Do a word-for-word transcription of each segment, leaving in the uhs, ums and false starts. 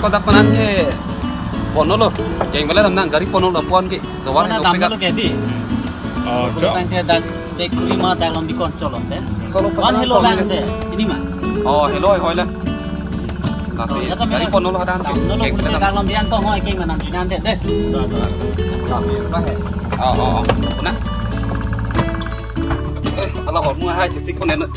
Kodak panan ke ponlo. Jeng bela damnang gari ponlo pon ke. Kawan Mana lo dam pegak. Lo ke di. Oh, Kuda cok. Tang ke dak dek kuri ma dak lom di kon cholo te. Solo Wan pasan helo kon lang ke. Te. Ini ma. Oh, helo hoi la. Nasi. Oh, ya to gari mena. Ponlo hadan ke. Dam lo Jeng bela kuda dam. Dak lom di an kong hoi ke manam jinan te de. Dah, dah. Dah, dah, dah. Oh, oh, oh. Puna. Eh, ala hor mu hai chisik pun enak.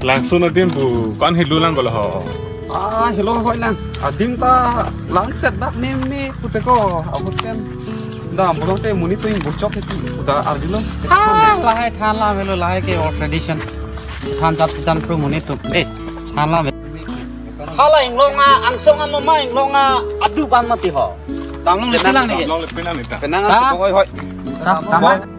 Langsun adim pu kan helu lang ko lo ho. Ah, helo hoi lang. Adim ta langset dak meme pute ko. Ahut pen. Da, bolong te monit tu ing bocok heti. Uda arjulo. Ah, lahai than lam helo, lahai ke or tradition. Than chap chan pro monit tu. Eh, than lam. Hala inglong a, angsong ano ma inglong a, adu ban mati ho. Damlong le pilang ni ke. Long le pilang ni ta. Penang. Ha? Hoi, hoi. Tam, tam. Bong.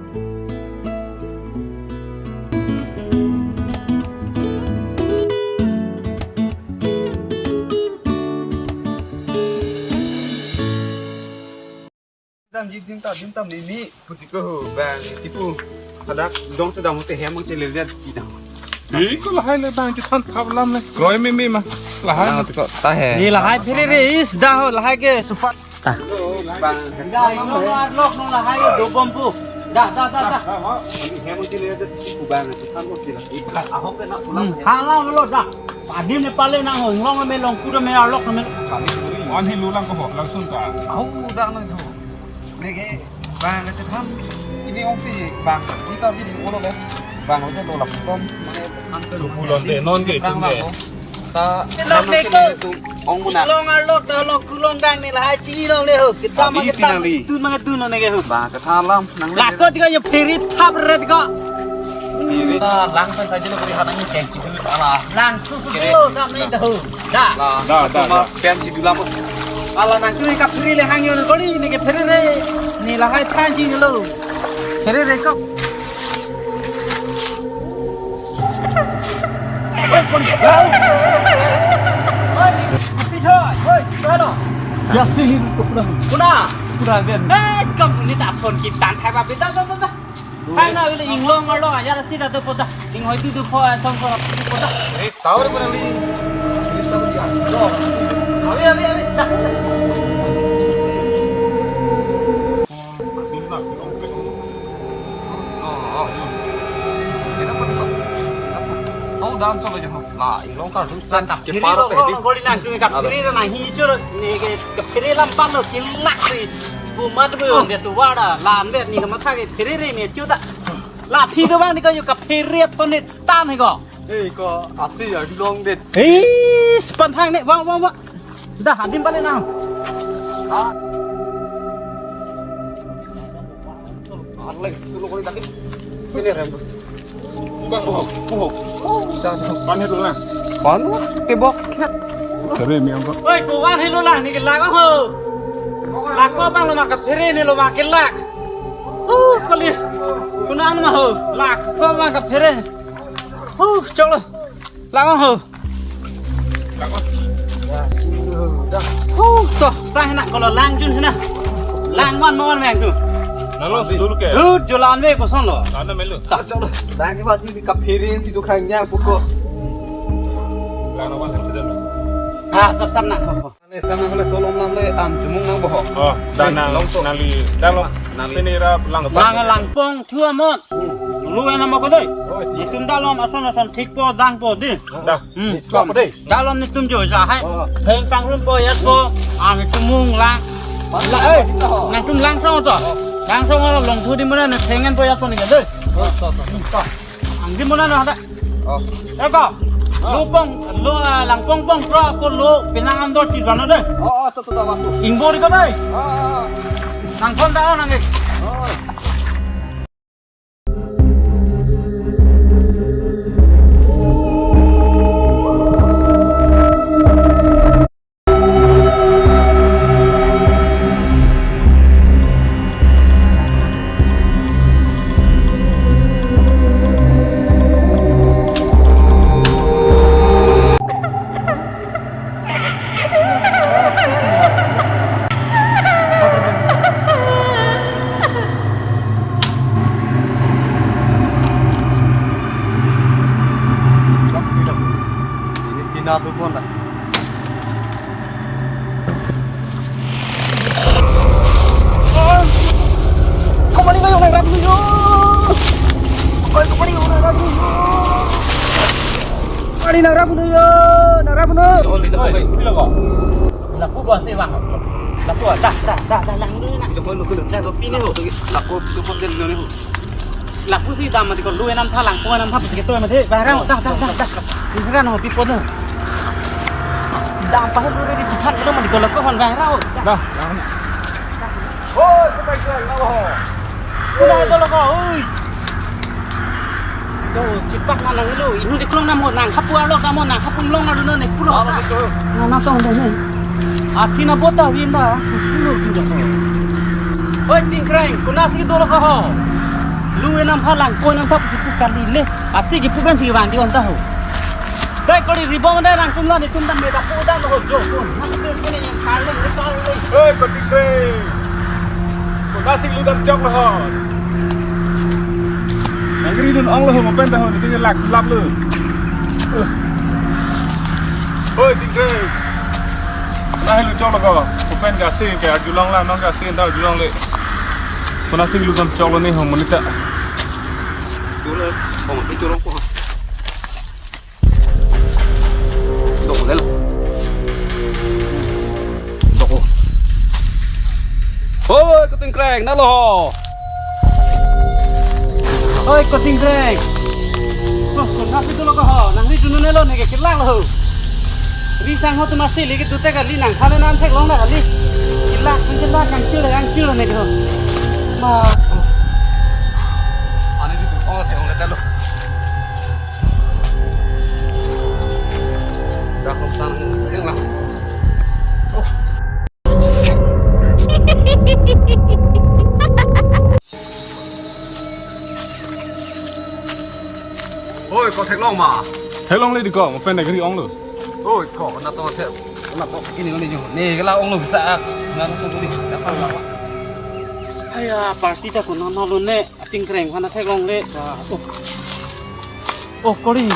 Dam ji dim ta dim tam ni ni puti ko ho bang tipu hadak dong sedang mute hem mang chelil dia ti dam. Iko lahai le bang chethan thap lam le. Roi meme ma. Lahai. Ah, tiko ta he. Ni lahai phere re is da ho lahai ke supat. Ta. Bang. Da, ino lo arlok no lahai do bom pu. Da, da, da, da. Hem mang chelil dia tipu bang chethan mo sila. Ahok ke na pulang. Hmm, hala lo da. Adim ne pale nang ho, inglong me long kuda me arlok me. An helu lang ko ho, langsun ta. Ahu da nang jo. Neke bang chethan. Ini ong si bang. Kita bidi olo le. Bang olo lo lap som. Tu pulon de non ke tum de. Ta. Lok ne ko. Ong muna. Long arlok ta lok kulong dang ne lahai chini long le ho. Kita ma abi kita pinali. Tu ma tu no neke ho. Bang chethan lam nang le. Lako tiga yo phere thap re tiga. Kita lang pen saja lo phere hatang ni ceng chidul ala. Langsu susu dam ne dahu. Da. Da, da, da. Pen chidul lam. Ala nang tu ka phere le hang yo na koli ne ke phere re. Ne lahai than chini lo. Phere re kok. Oi, pi choi. Oi, pi choi. Ya sih itu pura. Pura. Pura den. Eh, kamu ni tak phone kita thai ba beta ta ta ta. Hai na le inglong arlo ya si da to poda. Ing hoi tu tu pho asong ko poda. Eh, tahu mana li. Ini tahu dia. Lo. Awi awi awi. Dah. Oh, oh. Kita pun bisa. Tahu dan coba je. Nah, inglong kan tu. Lah, tak kiri kepala lo, tadi. Lo, lo, lo, lo, lo, lo, kiri na hi chur, ni ke, ke kiri lam pan lo, kilak ni. Umat bu, oh. Dia tu wada, lam bet ni ke matha ke kiri ni chu ta. La phi tu bang ni ko yu ke kiri pon ni tan ni ko. Eh, ko asi ya long det. Hei, sepan thang ni, wang, wang, wang. Dah, hadim balik nang. Ha? Alai, sulu kori tadi. Ini rem. Bang, oh, oh. Dah, dah. Pan helu lang. Pan tebok het. Kere mi ang ko. Oi, ko wan helu lang ni ke lak ho. Lak ko bang lo ma ke phere ni lo ma ke lak. Oh, kali. Kunan ma ho. Lak ko ma ke phere. Oh, chok lo. Lak ho. Huh, to, sa hena ko lo lang jun hena. Lang man man meng tu. Nalo si dulu ke. Huh, jalan ve koson lo. Ana melu. Ta chalo. Lang ke ba ji ka phere si tu khang nya puko. Lang na wan hena. Ah, sap sap na ko. Ne sana hole solom lam le an jumung nang boho. Oh, da nang long to. Nali, da long. Nali. Sini ra lang. Lang langpong thua mot. Lu ena mo ko dei. Oh, ji. Itum da lom ason ason thik po dang po di. Da. Hmm. Ni, kom. Dei. Dalom netum jo ja hai. Oh. Theng pangrum po yat po. An netum mung lang. Lang, eh. Nangtum lang song to. Lang song aro long thu di mona ne thengen po yat po ni ke dei. Oh, to, to, to. Ang di mona no ada. Oh. Eh, ko. Ah. Lu pong, lu, ah, langpong pong pro ko lu pinang andor ti jano dei. Oh, oh, to, to, to, masuk. Ingbor ko dei. Ah, ah, ah. Nang phone ta nang ke. Oh. Na tu pon la. Komani kayo nang rap nuyo. Oi, komani kayo nang rap nuyo. Komani nang rap nuyo. Nang rap nuyo. Oi, pilo ko. Lapu ba se bang. Lapu dah dah dah dah lang dulu na. Joko lu kudu. Dah ko pini ho. Lapu joko del dulu. Lapu si dam mati ko lu enam thalang po enam thap ke to mati. Barang dah dah dah dah. Ini kan ho pipo dah. Dam pa lu re di than lo mati ko lo ko hon barang. Dah. Oi, ko pai ko lo ho. Kuna dolo ko, oi. Do, chipak na nang lo, inut ikrong namo nang hapu arlok namo nang hapu inglong arlo ne pulo. Apa itu? Na na tong deh ne. Asi na bota winda. Oi, Tingkreng, kuna si dolo ko ho. Lu enam halang, ko enam thap si pu kali le. Asi kipu pen si wang di on ta ho. Dai kori ribong dai nangtum la netum dam meda pu dam ho jo. Nangtum kene yang kaleng ni kaleng. Hei, ko Tingkreng. Ko nasik lu dam chok lo ho. Nang ri dun ong lo ho, mo pen ta ho, ni lak lap lo. Hei, Tingkreng. Nahi lu chok lo ko. Mo pen ka si ka julong la, nong ka si ta julong le. Ko nasik lu dam chok lo ni ho, monita. Julong, ko mo julong ko. Doko lel. Doko. Hoi, ko Tingkreng, nalo. Hoi, ko Tingkreng. Oh, ko nasi dolo ko ho, nang ri dunu nelo ne ke kelak lo. Ri sang ho tu nasi lagi dute kali nang thale nang theklong na kali. Kelak, kelak, kangchil, kangchil ne ke ho. Ma. Ani di tu, oh, theklong le talo. Dah kok sang yang lah. Oh. Oi, ko theklong ma? Theklong le di ko, mo pen negeri ong lo. Oi, ko na to the, na to ini ni jo. Ni kala ong lo bisa ak. Na to di. Apa lah? Aya, party ta ko na lo ne. Tingkreng hana theklong le. Ba, oh. Oh, kori.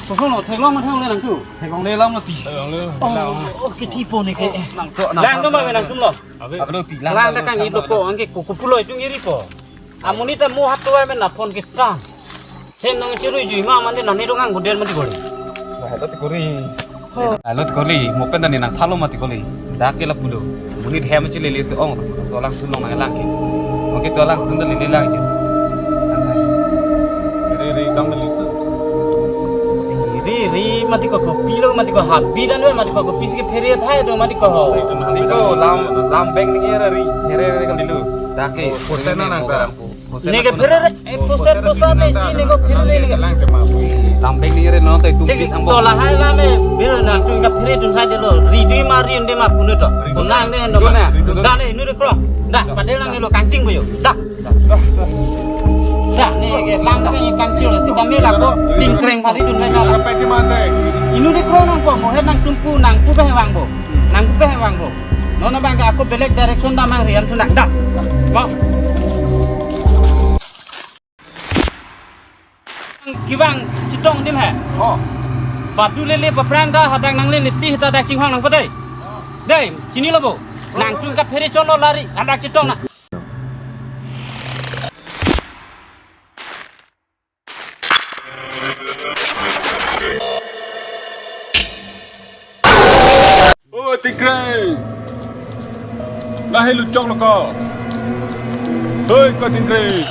Kosong lo theklong ma theklong le nangtum. Theklong le lam lo ti. Theklong le. Oh, oh, ke tipo ni ke. Nang to, nang. Lang to ma nangtum lo. Abe. Abe lo ti lang. Lang ta kang ilo ko, angke ko ko puloi tung iri ko. Amonit ta mo hat to ai men na phone kita. Hem nong chirui jui ma mandi nani dong ang gudel mandi gori. Ba, halo ti kori. Oh. Halo ti kori, mo pen ta ni nang thalo mati kori. Dak ke lapulo. Monit hem chile le se ong. So lang sun long nang lang ke. Oke to lang sun ta lele lang ke. Ri ri kam le. Ri ri mati ko kopi lo mati ko happy dan we mati ko kopi si ke phere thai do mati ko ho. Ri ko lam lam bank ni ri ri ri kam dilu. Dak ke. Posen na nang ta. Neke phere re, eh, poset poset ne chi neko phere re neke. Lampeng ni re no te tu. Tik to lahai la me, phere nangtum ka phere dun hai de lo. Ri di ma ri de ma punu to. Punang ne no ma. Da ne inu de kro. Da, padel nang ne lo kangting boyo. Da. Da ne ke lang ke kangting lo si da me la ko Tingkreng pari dun mai da. Apa ti mate? Inu de kro nang ko mo he nangtum pu nang pu be wang bo. Nang pu be wang bo. Non abang ke ako belek direction damnang rian thu nang da. Mo. Kevang chetong adim he. Oh. Badu lele paprang da hadak nangle niti hita dak chinghang nang padai. Dai, chinilo bo. Nangtum ka phere cholo lari hadak chetong na. Oi, Tingkreng. Lahai luchok lo ko. Hoi, ko Tingkreng.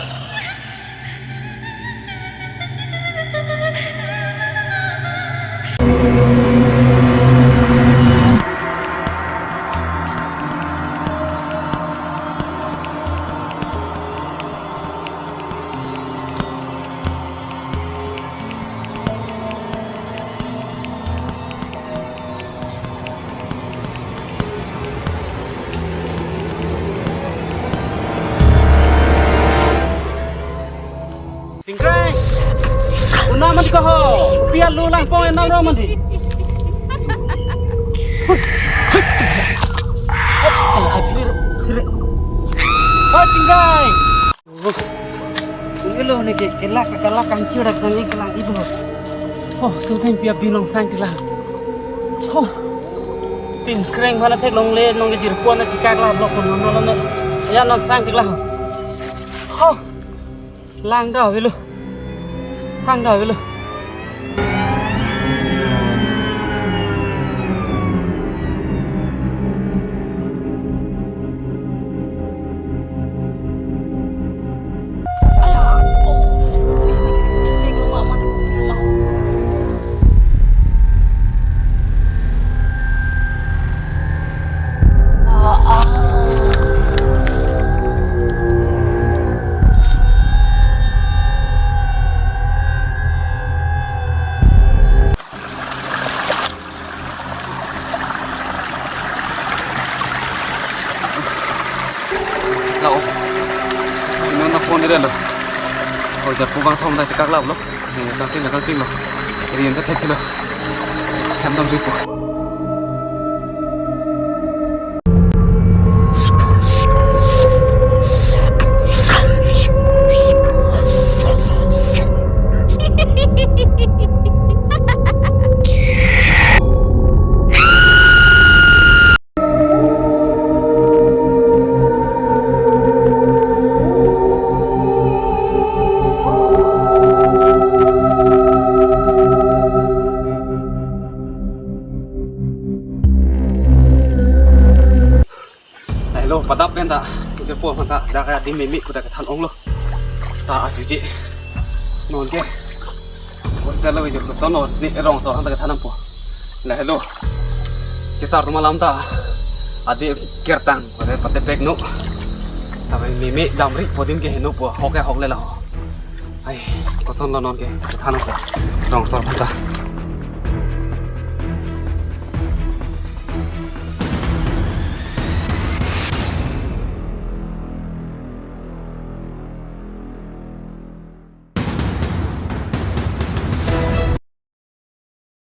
Tingkreng. Una mandi ko ho. Pia lu lang pong enam ro mandi. Oh, Tingkreng. Oh, ilo ne ke kelak kelak kangchir kang ik lang ibo. Oh, suteng pia bilong sang kelak. Ho. Tin kreng aphan theklongle, non ke jirpo na chekak la block non non non. Ya non sang tik la. Ho. Lang do avelo. Hang do avelo. Lao. Ino na phone dilo. O, jaku bang thom ta chekak lap lo. Eh, kangting lo, kangting lo. Rian ta thek lo. Khem dam juipo. Hello, padap pen ta. Japo mata jaga di mimi kuda kethan onglo. Ta aju je. Non ke. Hostel lo je koson lo ni rongso han ta kethan po. La hello. Kesar tuma lam ta. Adi kertang, pada pate pek no. Tapi mimi damri podim ke heno po. Hok ke hok le la ho. Ai, koson lo non ke. Kethan po. Rongso han ta.